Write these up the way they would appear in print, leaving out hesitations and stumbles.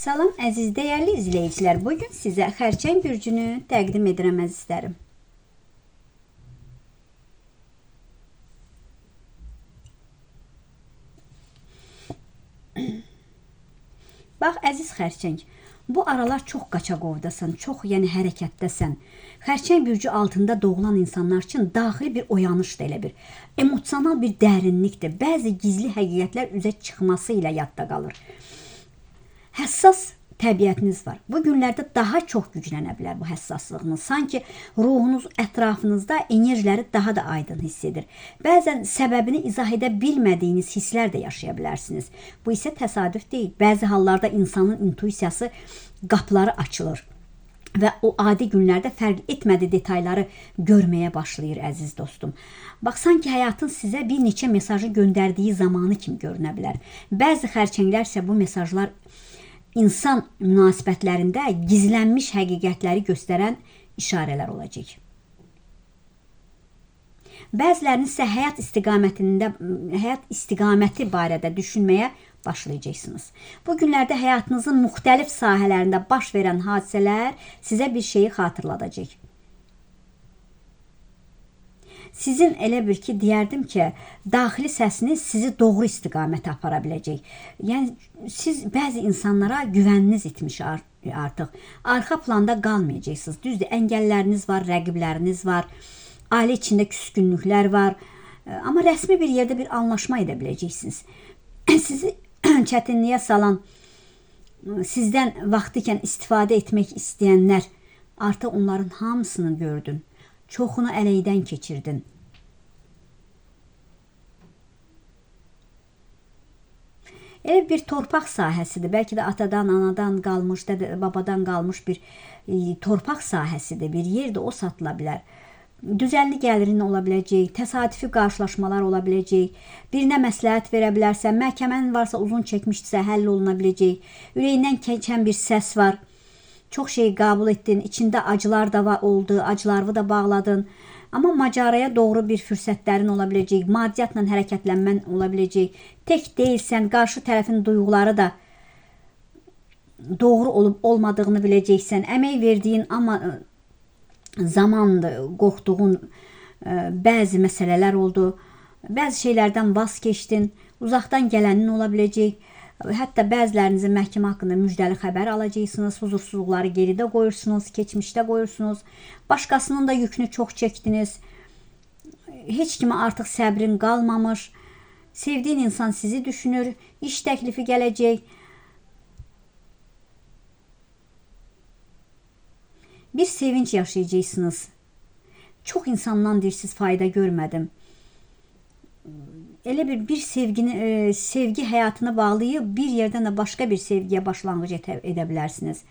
Salam əziz dəyərli izləyicilər. Bugün sizə xərçəng bürcünü təqdim edirəm əzizlərim. Bax əziz xərçəng, bu aralar çox qaçaqovdasan, çox yəni hərəkətdəsən. Xərçəng bürcü altında doğulan insanlar üçün daxili bir oyanışdır elə bir. Emosional bir dərinlikdir. Bəzi gizli həqiqətlər üzə çıxması ilə yadda qalır. Həssas təbiətiniz var. Bu günlərdə daha çox güclənə bilər bu həssaslığınız. Sanki ruhunuz ətrafınızda enerjiləri daha da aydın hiss edir. Bəzən səbəbini izah edə bilmədiyiniz hisslər də yaşaya bilərsiniz. Bu isə təsadüf deyil. Bəzi hallarda insanın intuisiyası qapıları açılır və o adi günlərdə fərq etmədiyi detayları görməyə başlayır əziz dostum. Bax, sanki həyatın sizə bir neçə mesajı göndərdiyi zamanı kimi görünə bilər. Bəzi xərçənglər isə bu mesajlar insan münasibətlərində gizlənmiş həqiqətləri göstərən işarələr olacaq. Bəziləriniz isə həyat istiqaməti barədə düşünməyə başlayacaqsınız. Bu günlərdə həyatınızın müxtəlif sahələrində baş verən hadisələr sizə bir şeyi xatırladacaq. Sizin elə bir ki, deyərdim ki, daxili səsiniz sizi doğru istiqamətə apara biləcək. Yəni siz bəzi insanlara güvəniniz itmiş artıq. Arxa planda qalmayacaqsınız. Düzdür, əngəlləriniz var, rəqibləriniz var, ailə içində küskünlüklər var. Amma rəsmi bir yerdə bir anlaşma edə biləcəksiniz. Sizi çətinliyə salan, sizdən vaxtı ikən istifadə etmək istəyənlər, artıq onların hamısını gördün. Çoxunu əleydən keçirdin. Elə bir torpaq sahəsidir. Bəlkə də atadan, anadan qalmış, dədə, babadan qalmış bir torpaq sahəsidir. Bir yerdir, o satıla bilər. Düzənli gəlirin ola biləcək, təsadüfi qarşılaşmalar ola biləcək, birinə məsləhət verə bilərsən, məhkəmənin varsa uzun çəkmişdirsə həll oluna biləcək, ürəyindən keçən bir səs var. Çox şey qəbul etdin, içində acılar da oldu, acılarını da bağladın. Amma macaraya doğru bir fürsətlərin ola biləcək, maddiyyatla hərəkətlənmən ola biləcək. Tək deyilsən, qarşı tərəfin duyğuları da doğru olub olmadığını biləcəksən. Əmək verdiyin amma zamandır, qorxduğun bəzi məsələlər oldu. Bəzi şeylərdən vaz keçdin, uzaqdan gələnin ola biləcək. Hətta bəzilərinizin məhkəmə haqqında müjdəli xəbər alacaqsınız, huzursuzluqları geridə qoyursunuz, keçmişdə qoyursunuz. Başqasının da yükünü çox çəkdiniz. Heç kimə artıq səbrin qalmamış. Sevdiyin insan sizi düşünür, iş təklifi gələcək. Bir sevinç yaşayacaqsınız. Çox insandan deyirsiz, fayda görmədim. Elə bir sevgini, sevgi həyatını bağlayıb bir yerdən də başqa bir sevgiyə başlanğıc edə bilərsiniz.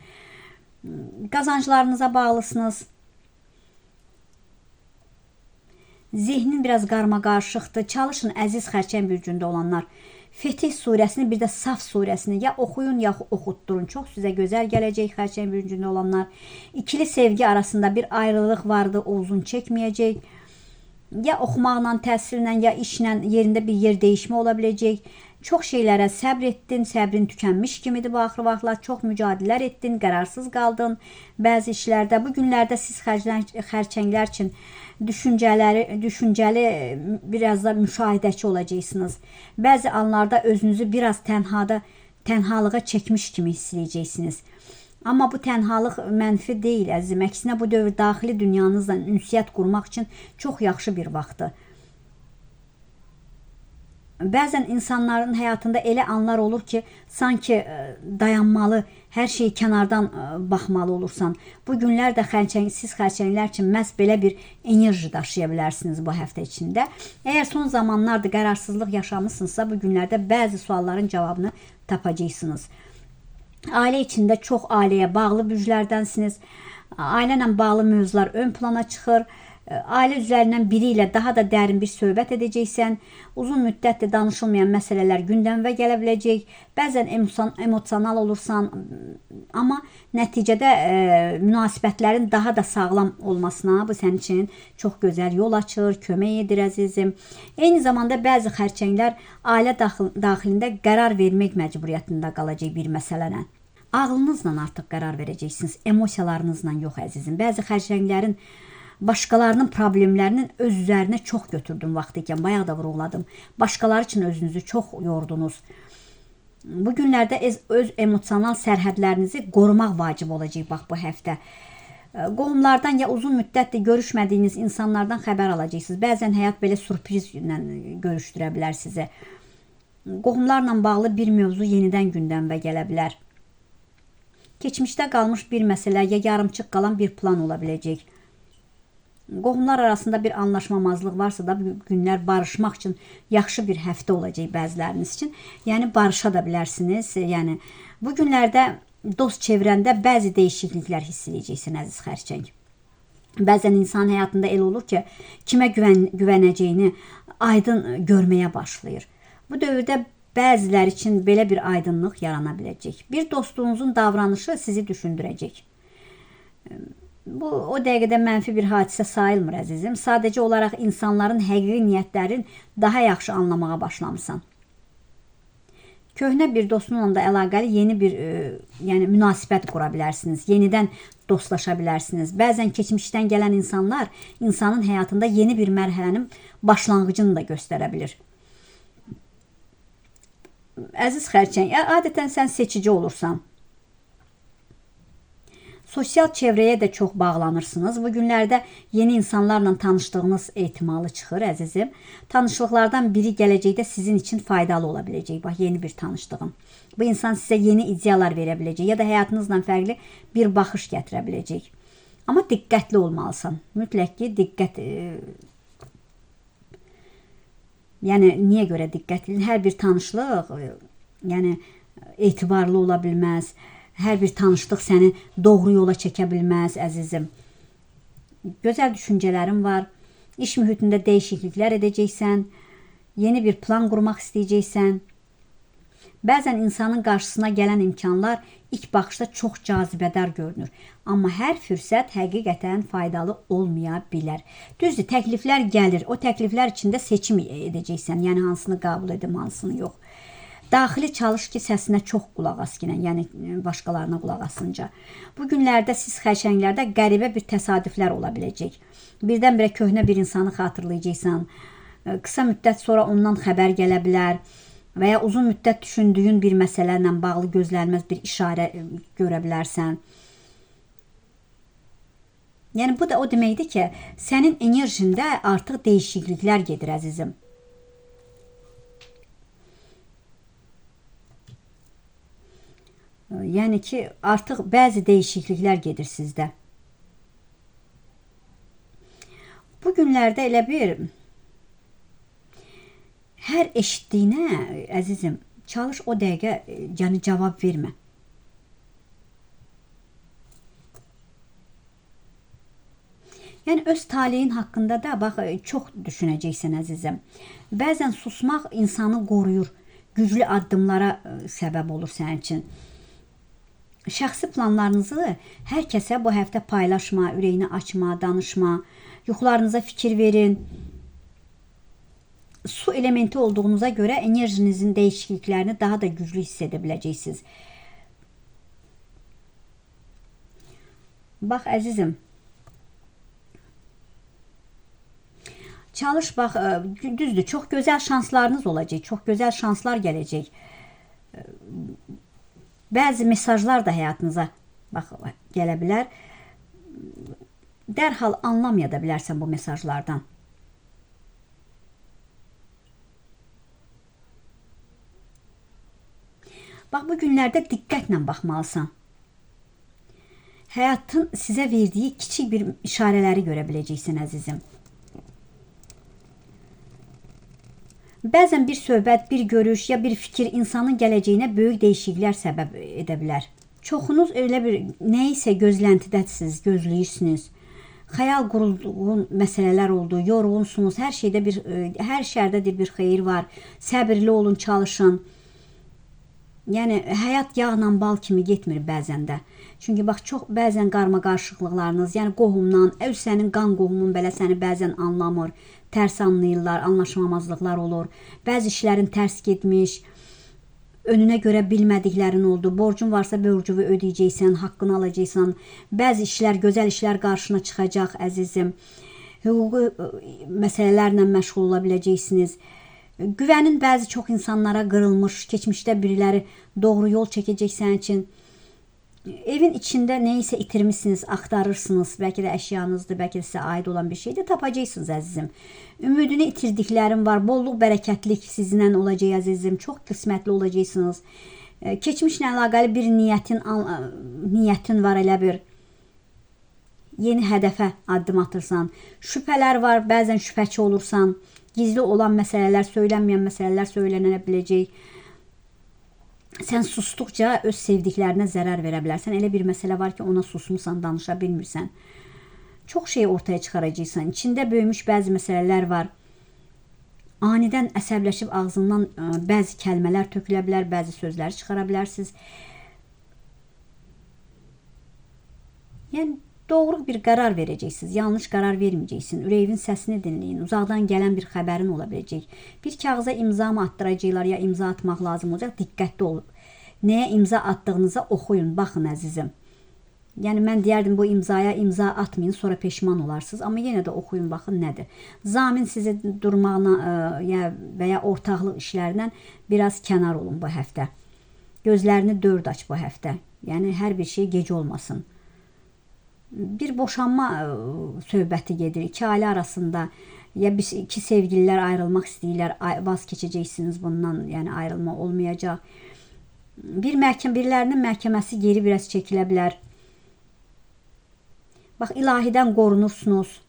Qazanclarınıza bağlısınız. Zehnin biraz qarmaqarışıqdır. Çalışın əziz xərçəng bürcündə olanlar. Fetih surəsini, bir də Saf surəsini ya oxuyun, ya oxutdurun. Çox sizə gözəl gələcək xərçəng bürcündə olanlar. İkili sevgi arasında bir ayrılıq vardı, o uzun çəkməyəcək. Ya oxumaqla, təhsillə, ya işlə yerində bir yer dəyişmə ola biləcək. Çox şeylərə səbr etdin, səbrin tükənmiş kimidir bu axır vaxtlar. Çox mücadilələr etdin, qərarsız qaldın bəzi işlərdə. Bu günlərdə siz xərçənglər üçün düşüncəli, biraz da müşahidəçi olacaqsınız. Bəzi anlarda özünüzü biraz tənhalığa çəkmiş kimi hiss edəcəksiniz. Amma bu tənhalıq mənfi deyil əzizim. Əksinə bu dövr daxili dünyanızla ünsiyyət qurmaq üçün çox yaxşı bir vaxtdır. Bəzən insanların həyatında elə anlar olur ki, sanki dayanmalı, hər şeyi kənardan baxmalı olursan. Bu günlər də siz xərçənglər üçün məhz belə bir enerji daşıya bilərsiniz bu həftə içində. Əgər son zamanlarda qərarsızlıq yaşamışsınızsa, bu günlərdə bəzi sualların cavabını tapacaqsınız. Ailə içində çox ailəyə bağlı bürclərdənsiniz. Ailə ilə bağlı mövzular ön plana çıxır. Ailə üzvlərindən biri ilə daha da dərin bir söhbət edəcəksən. Uzun müddətdir danışılmayan məsələlər gündəmə gələ biləcək. Bəzən emosional olursan, amma nəticədə münasibətlərin daha da sağlam olmasına bu sənin üçün çox gözəl yol açır, kömək edir əzizim. Eyni zamanda bəzi xərçənglər ailə daxilində qərar vermək məcburiyyətində qalacaq bir məsələnə. Ağlınızla artıq qərar verəcəksiniz, emosiyalarınızla yox əzizim. Bəzi xərçənglərin başqalarının problemlərinin öz üzərinə çox götürdüm vaxtı ikən, bayaq da vurğuladım. Başqaları üçün özünüzü çox yordunuz. Bu günlərdə öz emosional sərhədlərinizi qorumaq vacib olacaq bax bu həftə. Qohumlardan ya uzun müddətdir görüşmədiyiniz insanlardan xəbər alacaqsınız. Bəzən həyat belə sürprizlə görüşdürə bilər sizi. Qohumlarla bağlı bir mövzu yenidən gündəmə gələ bilər. Keçmişdə qalmış bir məsələ ya yarımçıq qalan bir plan ola biləcək. Qohumlar arasında bir anlaşmamazlıq varsa da bu günlər barışmaq üçün yaxşı bir həftə olacaq bəziləriniz üçün. Yəni barışa da bilərsiniz. Yəni bu günlərdə dost çevrəndə bəzi dəyişikliklər hiss edəcəksin əziz xərçəng. Bəzən insan həyatında elə olur ki, kimə güvənəcəyini aydın görməyə başlayır. Bu dövrdə bəziləri üçün belə bir aydınlıq yarana biləcək. Bir dostunuzun davranışı sizi düşündürəcək. Bu o dəqiqədə mənfi bir hadisə sayılmır əzizim. Sadəcə olaraq insanların həqiqi niyyətlərini daha yaxşı anlamağa başlamısan. Köhnə bir dostunla da əlaqəli yeni bir yəni münasibət qura bilərsiniz. Yenidən dostlaşa bilərsiniz. Bəzən keçmişdən gələn insanlar insanın həyatında yeni bir mərhələnin başlanğıcını da göstərə bilir. Əziz xərçəng, adətən sən seçici olursan. Sosial çevrəyə də çox bağlanırsınız. Bu günlərdə yeni insanlarla tanışdığınız ehtimalı çıxır əzizim. Tanışlıqlardan biri gələcəkdə sizin üçün faydalı ola biləcək. Bax, yeni bir tanışdığım. Bu insan sizə yeni ideyalar verə biləcək ya da həyatınızla fərqli bir baxış gətirə biləcək. Amma diqqətli olmalısan. Mütləq ki, diqqət... Yəni, niyə görə diqqətli? Hər bir tanışlıq, yəni, etibarlı ola bilməz. Hər bir tanışlıq səni doğru yola çəkə bilməz, əzizim. Gözəl düşüncələrin var. İş mühitində dəyişikliklər edəcəksən. Yeni bir plan qurmaq istəyəcəksən. Bəzən insanın qarşısına gələn imkanlar ilk baxışda çox cazibədar görünür. Amma hər fürsət həqiqətən faydalı olmaya bilər. Düzdür, təkliflər gəlir. O təkliflər içində seçim edəcəksən. Yəni, hansını qəbul edim, hansını yox. Daxili çalış ki, səsinə çox qulaq as ki, yəni başqalarına qulaq asınca. Bu günlərdə siz xərçənglərdə qəribə bir təsadüflər ola biləcək. Birdən-birə köhnə bir insanı xatırlayacaqsan. Qısa müddət sonra ondan xəbər gələ bilər. Və ya uzun müddət düşündüyün bir məsələ ilə bağlı gözlənilməz bir işarə görə bilərsən. Yəni, bu da o deməkdir ki, sənin enerjində artıq dəyişikliklər gedir, əzizim. Yəni ki, artıq bəzi dəyişikliklər gedir sizdə. Bu günlərdə elə bir... Hər eşitdiyinə, əzizim, çalış o dəqiqə, yəni cavab vermə. Yəni, öz taleyin haqqında da, bax, çox düşünəcəksən, əzizim. Bəzən susmaq insanı qoruyur, güclü addımlara səbəb olur sənin üçün. Şəxsi planlarınızı hər kəsə bu həftə paylaşma, ürəyini açma, danışma, yuxularınıza fikir verin. Su elementi olduğunuza görə enerjinizin dəyişikliklərini daha da güclü hiss edə biləcəksiniz. Bax, əzizim, çalış, bax, düzdür, çox gözəl şanslarınız olacaq, çox gözəl şanslar gələcək. Bəzi mesajlar da həyatınıza bax, gələ bilər. Dərhal anlamaya da bilərsən bu mesajlardan. Bax, bu günlərdə diqqətlə baxmalısan. Həyatın sizə verdiyi kiçik bir işarələri görə biləcəksin, əzizim. Bəzən bir söhbət, bir görüş ya bir fikir insanın gələcəyinə böyük dəyişikliklər səbəb edə bilər. Çoxunuz elə bir nəyisə gözləntidəsiniz, gözləyirsiniz. Xəyal qurulduğun məsələlər oldu, yorğunsunuz, hər şeydə bir, hər şərdədir bir xeyir var. Səbirli olun, çalışın. Yəni, həyat yağla bal kimi getmir bəzən də. Çünki bax, çox bəzən qarmaqarışıqlıqlarınız, yəni qohumdan, öz sənin qan qohumun belə səni bəzən anlamır, tərs anlayırlar, anlaşmamazlıqlar olur. Bəzi işlərin tərs getmiş. Önünə görə bilmədiklərin oldu. Borcun varsa borcunu ödəyəcəksən, haqqını alacaqsan. Bəzi işlər, gözəl işlər qarşına çıxacaq əzizim. Hüquqi məsələlərlə məşğul ola biləcəksiniz. Güvənin bəzi çox insanlara qırılmış, keçmişdə biriləri doğru yol çəkəcək sənin üçün. Evin içində nəyisə itirmişsiniz, axtarırsınız. Bəlkə də əşyanızdır, bəlkə də sizə aid olan bir şeydir. Tapacaqsınız əzizim. Ümidini itirdiklərim var. Bolluq, bərəkətlik sizinlə olacaq əzizim. Çox qismətli olacaqsınız. Keçmişlə əlaqəli bir niyyətin var, elə bir yeni hədəfə addım atırsan. Şübhələr var, bəzən şübhəçi olursan. Gizli olan məsələlər, söylənməyən məsələlər söylənə biləcək. Sən susduqca öz sevdiklərinə zərər verə bilərsən. Elə bir məsələ var ki, ona susmusan, danışa bilmirsən. Çox şey ortaya çıxaracaqsan. İçində böyümüş bəzi məsələlər var. Anidən əsəbləşib ağzından bəzi kəlmələr tökülə bilər, bəzi sözləri çıxara bilərsiniz. Yəni, doğru bir qərar verəcəksiniz, yanlış qərar verməyəcəksin. Ürəyin səsini dinləyin. Uzaqdan gələn bir xəbərin ola biləcək. Bir kağıza imza mı atdıracaqlar ya imza atmaq lazım olacaq. Diqqətli olun. Nəyə imza atdığınıza oxuyun, baxın əzizim. Yəni mən deyərdim bu imzaya imza atmayın, sonra peşman olarsınız. Amma yenə də oxuyun, baxın nədir. Zamin sizi durmağına və ya ortaqlıq işlərindən biraz kənar olun bu həftə. Gözlərini dörd aç bu həftə. Yəni hər bir şey gec olmasın. Bir boşanma söhbəti gedir. İki ailə arasında ya bir, iki sevgililər ayrılmaq istəyirlər, vaz keçəcəksiniz bundan, yəni ayrılma olmayacaq. Bir birilərinin məhkəməsi geri biraz çəkilə bilər. Bax, ilahidən qorunursunuz.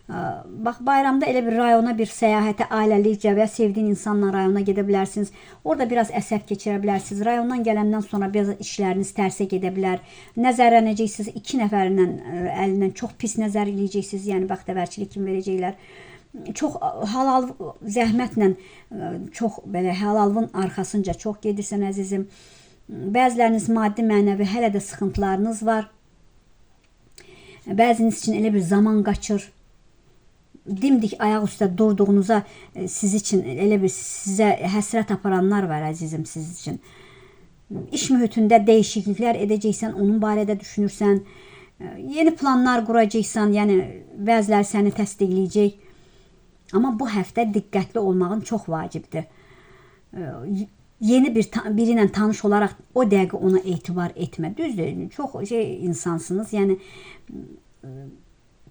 Bax, bayramda elə bir rayona, bir səyahətə, ailəlikcə və ya sevdiyin insanla rayona gedə bilərsiniz. Orada biraz əsəb keçirə bilərsiniz. Rayondan gələndən sonra biraz işləriniz tərsə gedə bilər. Nəzərlənəcəksiniz. 2 nəfərindən əlindən çox pis nəzər eləyəcəksiniz. Yəni bəxtəvərçilik kim verəcəklər. Çox halal zəhmətlə, çox belə halalın arxasınca çox gedirsən əzizim. Bəziləriniz maddi, mənəvi hələ də sıxıntılarınız var. Bəziniz üçün elə bir zaman qaçır. Dimdik ayaq üstə durduğunuza siz üçün elə bir sizə həsrət aparanlar var əzizim siz üçün. İş mühitində dəyişikliklər edəcəksən, onun barədə düşünürsən, yeni planlar quracaqsan, yəni bəziləri səni təsdiqləyəcək. Amma bu həftə diqqətli olmağın çox vacibdir. Yeni biri ilə tanış olaraq o dəqiqə ona etibar etmə. Düzdür, çox şey insansınız, yəni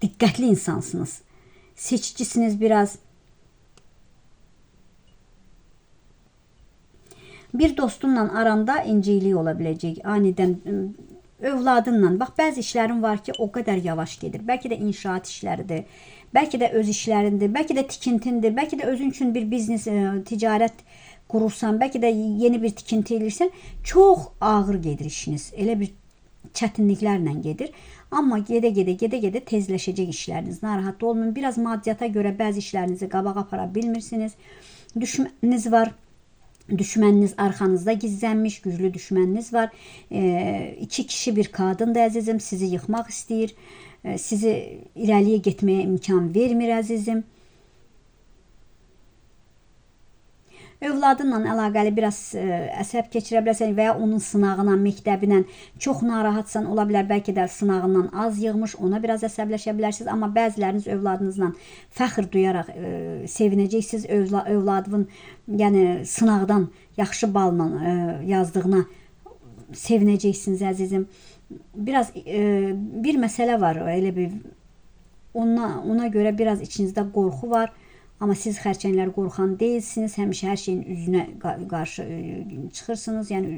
diqqətli insansınız. Seçicisiniz biraz. Bir dostunla aranda inciklik ola biləcək. Anidən övladınla. Bax, bəzi işlərin var ki, o qədər yavaş gedir. Bəlkə də inşaat işləridir, bəlkə də öz işlərindir, bəlkə də tikintindir, bəlkə də özün üçün bir biznes, ticarət qurursan, bəlkə də yeni bir tikinti eləyirsən. Çox ağır gedir işiniz. Elə bir çətinliklərlə gedir. Amma gedə-gedə tezləşəcək işləriniz. Narahat olmayın. Biraz maddiyyata görə bəzi işlərinizi qabağa apara bilmirsiniz. Düşməniniz var. Düşməniniz arxanızda gizlənmiş, güclü düşməniniz var. 2 kişi bir qadın da əzizim, sizi yıxmaq istəyir. Sizi irəliyə getməyə imkan vermir əzizim. Övladınla əlaqəli biraz əsəb keçirə bilərsən və ya onun sınağına, məktəbinə çox narahatsan, ola bilər bəlkə də sınağından az yığmış, ona biraz əsəbləşə bilərsiniz. Amma bəziləriniz övladınızla fəxr duyaraq sevinəcəksiniz. Övladının yəni sınaqdan yaxşı balla yazdığına sevinəcəksiniz əzizim. Biraz bir məsələ var, elə bir ona görə biraz içinizdə qorxu var. Amma siz xərçənglər qorxan deyilsiniz. Həmişə hər şeyin üzünə qarşı çıxırsınız. Yəni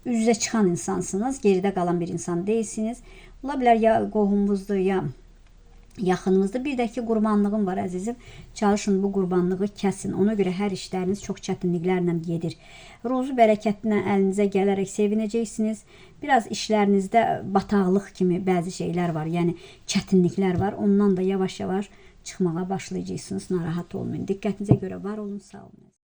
üz-üzə çıxan insansınız. Geridə qalan bir insan deyilsiniz. Ola bilər ya qohumumuzdur, ya yaxınımızdır. Bir də ki, qurbanlığım var əzizim. Çalışın bu qurbanlığı kəsin. Ona görə hər işləriniz çox çətinliklərlə gedir. Ruzu bərəkətinə əlinizə gələrək sevinəcəksiniz. Biraz işlərinizdə bataqlıq kimi bəzi şeylər var. Yəni çətinliklər var. Ondan da yavaş-yavaş çıxmağa başlayacaqsınız. Narahat olmayın. Diqqətinizə görə var olun. Sağ olun.